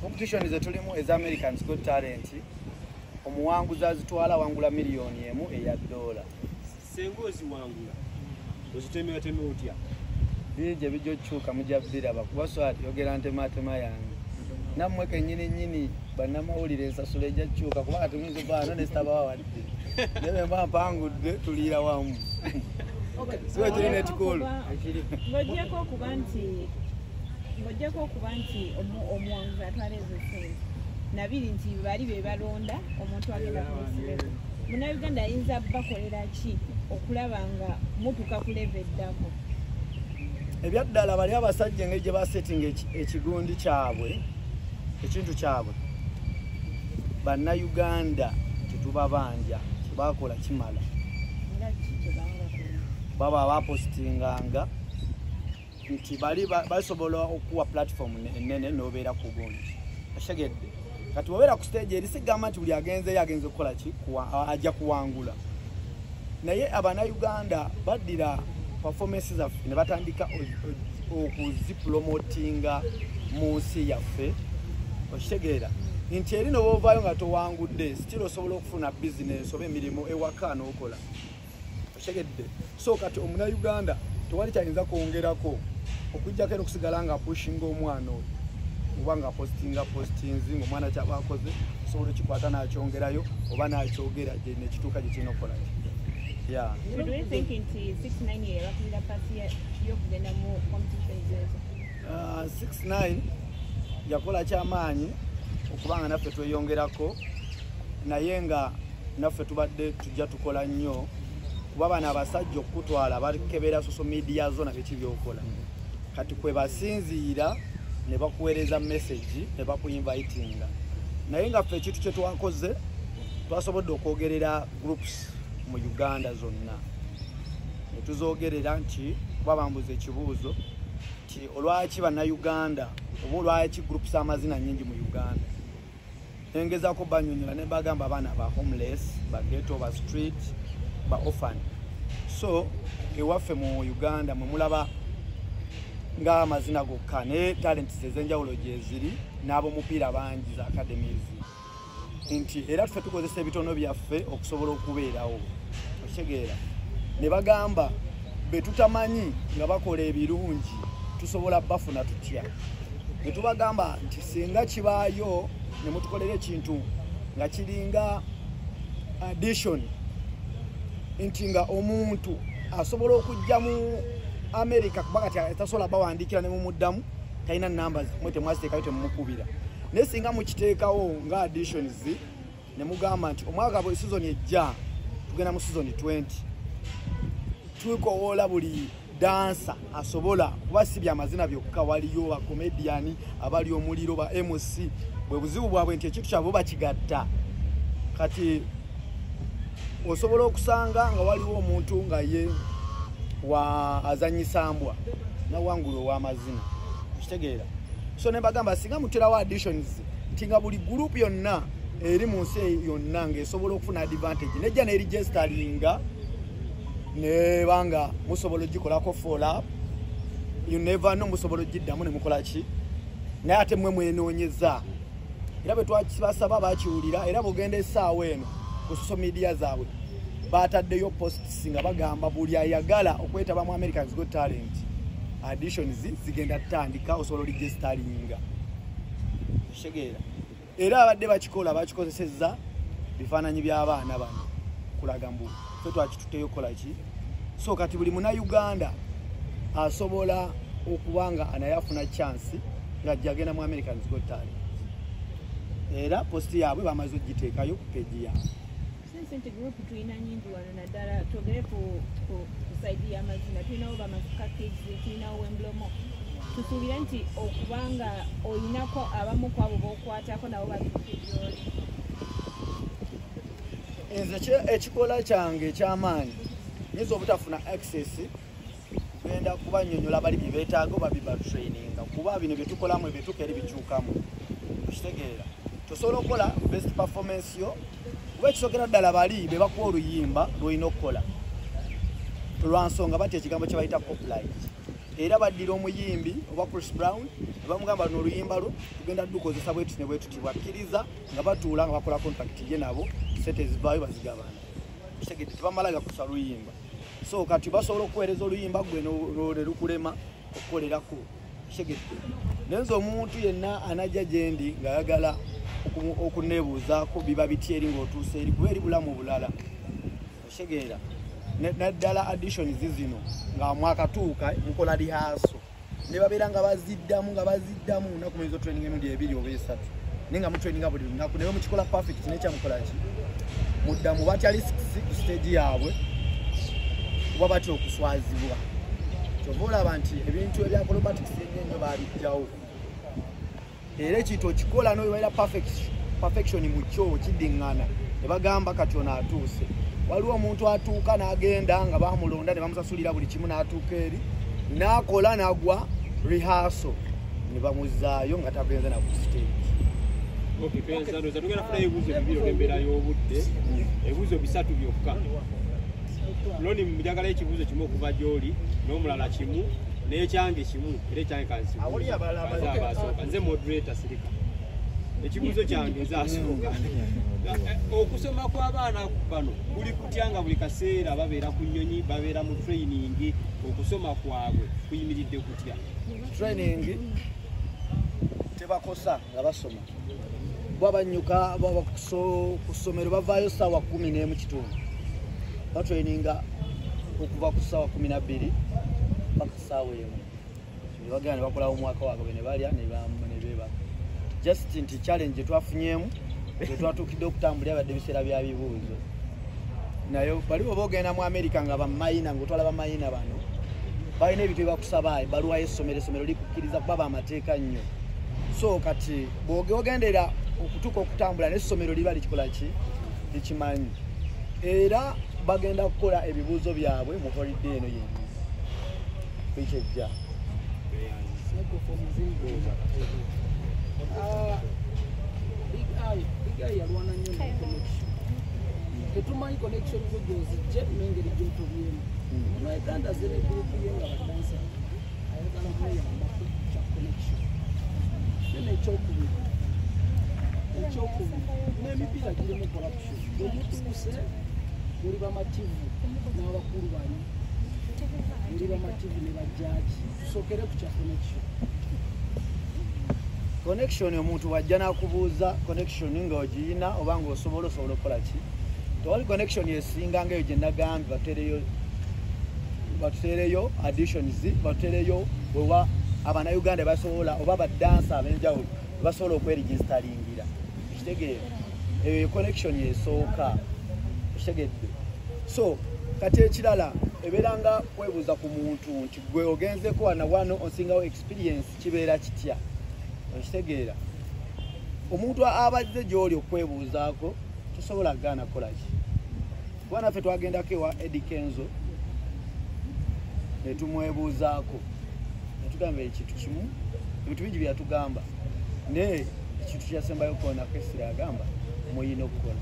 Competition zetulimu eza Americans Got Talent, omuwanguzi azitwala wangula $1 million eya dola. Senga oziwangula, ozitemeateme otya? Bingi ebijja okukyuka, mujja biraba, kuba swati yogera ntematema yange nammwe kennyini nnyini bannamawulire. Ensasula ejja kukyuka, kuba kati muyinza okuba no nesitabawa wadde, naye bwe mba mpangudde tuliira wamu. Siwe kirina ekikulu. Ng'ogyeko okuba nti omuwanguzi atwala ezo ssente, nabiri nti bali be balonda omuntu agenda ku next level, Munnayuganda ayinza bakolera ki okulaba nga mutuuka ku level eddako? Ebyaddala, bali abasajja engeri gye basetinga ekigundi kyabwe, ekintu kyabwe, Bannayuganda tetubabanja, kyebakola kimala. Nga ki kyebanga bakola? Baba bapositinganga nti bali basobola okuwa platform enene n'obeera ku gundi, okitegedde? Kati obeera ku stage eri, sigamba nti buli agenzeyo agenze kukola ki, ajja kuwangula, naye Abannayuganda baddira performance zaffe ne batandika okuzipromotinga mu nsi yaffe. Okitegeera nti eri nowoovaayo nga towangudde, still osobola okufuna bizinesi oba emirimu ewaka n'okola, okitegedde? So kati Omunayuganda tewali kyayinza kwongerako okujjako era okusigala nga apushinga omwana oyo, oba nga apositinga postings nga omwana kyaba akoze osobola okikwata n'akyongerayo oba n'akyogera gye nekituuka gye kirina okukola ki, yeah. Should we think nti 69 ye yabakubira pasi y'okugenda mu competitions ezo? 69 yakola kyamaanyi okubanga naffe tweyongerako, naye nga naffe tubadde tujja tukola nnyo, kuba bano abasajja okukutwala bakebera social media zo na biki byokola. Kati kwe basinziira ne bakuweereza message ne bakuinvitinga. Naye nga ffe ekintu kye twakoze, twasobodde okwogerera groups mu Uganda zonna ne tuzoogerera nti kuba bambuza ekibuuzo nti olwaki Bannayuganda oba olwaki groups amazina nyingi mu Uganda. Nengezaako banyonyola ne bagamba abaana ba homeless, ba ghetto, ba street, ba orphan. So ewaffe mu Uganda mwe mulaba ng'amazina gokka, naye talents ez'enjawulo gyeziri n'ab'omupiira bangi, za academies, nti era ffe tukozesa ebitono byaffe okusobola okubeerawo, okitegeera? Ne bagamba be tutamanyi nga bakola ebirungi tusobola bafuna tutya? Ne tubagamba nti singa kibaayo ne mutukolera ekintu nga kiringa audition, nti nga omuntu asobola okujja mu America, kuba kati tasobola bawandiikira ne mumuddamu, talina namba mwe temwaziteekayo, temumukubira. Naye singa mukiteekawo nga auditions ne mugamba nti omwaka bwe season ejja tugenda mu season 20, tukowoola buli dancer asobola, kuba si byamazina byokka, waliyo bacomedian abali omuliro, ba MC. Bwe buzibu bwabwe nti ekintu kyabwe bakigatta. Kati osobola okusanga nga waliwo omuntu nga ye wa azanyisa mbwa nawangula ow'amazina, okitegeera? So ne bagamba singa muterawo auditions nti nga buli group yonna eri mu nsi yonna ng'esobola okufuna advantage nejja neregisteringa, nebanga musobola ogikolako follow, you never know, musobola ogiddamu ne mukola ki. Naye ate mmwe mwenoonyeza, era bwe twakibasaba bakiwulira. Era bwogenda essaawa eno ku social media zaabwe bataddeyo posts nga bagamba buli ayagala okwetaba mu Americans Got Talent, auditions zigenda tutandika, osobola oregisteringa, kitegeera? Era abadde bakikola bakikozesezza bifaananyi by'abaana bano kulaga mbu ffe twakitutteyo kukola ki. So kati buli Munauganda asobola okuba nga naye afuna chance ng'ajja agenda mu Americans Got Talent, era post yaabwe bamaze ogiteekayo ku page yaabwe. Since nti group tulina nyingi wano, naddala twogere ku side y'amazina, tulinawo Bamasuka Kids, tulinawo Wemblomo, tusuubire nti okubanga oyinako abamu ku abo b'okwatako nabo batuuke gy'oli? Nze ekikola kyange ekyamaanyi, nyinza obutafuna access genda kubanyonyola bali bye beetaaga oba bibatraininga, kuba bino byetukolamu ebyetuka eri bikyukamu, okitegeera? Tosobola okukola best performance yo, kuba ekisookera ddala bali be bakuwa oluyimba lwolina okukola lwa nsonga batya ekigambo kye bayita copyright. Era baddira omuyimbi oba Chris Brown ne bamugamba luno oluyimba lwo tugenda dukozesa bwe tuti ne bwe tuti, bwakkiriza nga batuula nga bakola contract ye nabo, sente ezivaayo bazigabana. Kitegedde, tebamala gakusa luyimba. So kati basobola okuweereza oluyimba gwe ne lukulema okukolerako. Kitegedde, naye nze omuntu yenna anajja gye ndi ng'ayagala okuneebuuzaako biba biti eri ng'otuuse eri, kuba eri bulamu bulala. Okitegeera, naddala auditions zino nga mwakatuuka mukola rehearsal ne babeera nga baziddamu lunaku muyinza otraining emirundi 2 oba 3, naye nga mutraininga buli lunaku, naye mukikola perfect nekyamukola ki muddamu. Batya risks ku stage yaabwe kuba batya okuswazibwa. Kyova olaba nti ebintu ebya acrobatics ennyo babiggyawo, era ekintu okikola n'obeera perfection mu kyo kiddiŋŋana ne bagamba kati ono atuuse. Waliwo omuntu atuuka n'agenda nga bamulonda ne bamusasulira buli kimu, n'atuuka eri n'akola n'agwa rehearsal ne bamuzaayo nga tagenze na ku stage. Okay, tugenda kufuna ebibuuzo bibiri olw'embeera y'obudde, ebibuuzo 3 byokka. Loni njagala ekibuuzo kimu okuva gy'oli n'omulala kimu n'ekyange kimu, era ekyange kansibuuze. Nze moderator sirika. Ekibuuzo kyange nze asooka. Okusoma kw'abaana bano kuli kutya nga buli kaseera babeera ku nnyonyi, babeera mu training, okusoma kwabwe kuyimiridde kutya? Training tebakosa nga basoma. Bwabanyuka baba ku ssomero bavaayo ssaawa 11:15, batraininga okuva ku ssaawa 12 paka ssaawa 1, ne bagenda ne bakolawo omwaka waabwe ne balya ne beebaka. Just nti challenge twafunyeemu twatuukidde okutambulira badde ebiseera bya bibuuzo, naye bali oba ogenda mu America nga bamayina ng'otwala bamayina bano balina ebintu byebakusaba, ebbaluwa y'essomero, essomero likukkiriza kuba bamateeka nnyo. So kati bw'ogendera okutuuka okutambula n'essomero liba likikola ki likimanyi, era bagenda kukola ebibuuzo byabwe mu holiday eno yennyini wiiki ejja. Big Eye yalwana nnyo ne connection. Tetumanyi connection zo gy'ozijje n'engeri gy'otobyemu. Munnayuganda azze ne gurupu ye nga badansa, ayagala kumuyambako kya connection. Then ekyokubiri n'emipiira girimu corruption. Bwe mutuuse muli bamativu n'abakulu bali, muli bamativu ne bajjaaki. Tusookere ku kya connection. Connection omuntu wajja n'akubuuza connection ng'ogiyina oba ng'osobola osobola okukola ki. Tewali connection esinga ng'eyo gye nagambye, batuteereyo auditions, batuteereyo wewa abannayuganda basobola oba badansa ab'enjawulo basobola okweregistaringira. Okitegeera, eyo connection esooka. Okitegedde. So kati ekirala ebeera nga kwebuuza ku muntu nti gwe ogenzeko wano wano onsingawo experience kibeera kitya. Okitegeera, omuntu abazze gy'oli okwebuuzaako tosobola kugaana kukola ki. Kuba naffe twagendako ewa Eddy Kenzo ne tumwebuuzaako ne tugamba ekintu kimu, ebintu bingi bye yatugamba, naye ekintu kyasembayo koonako essira yagamba muyina okukola.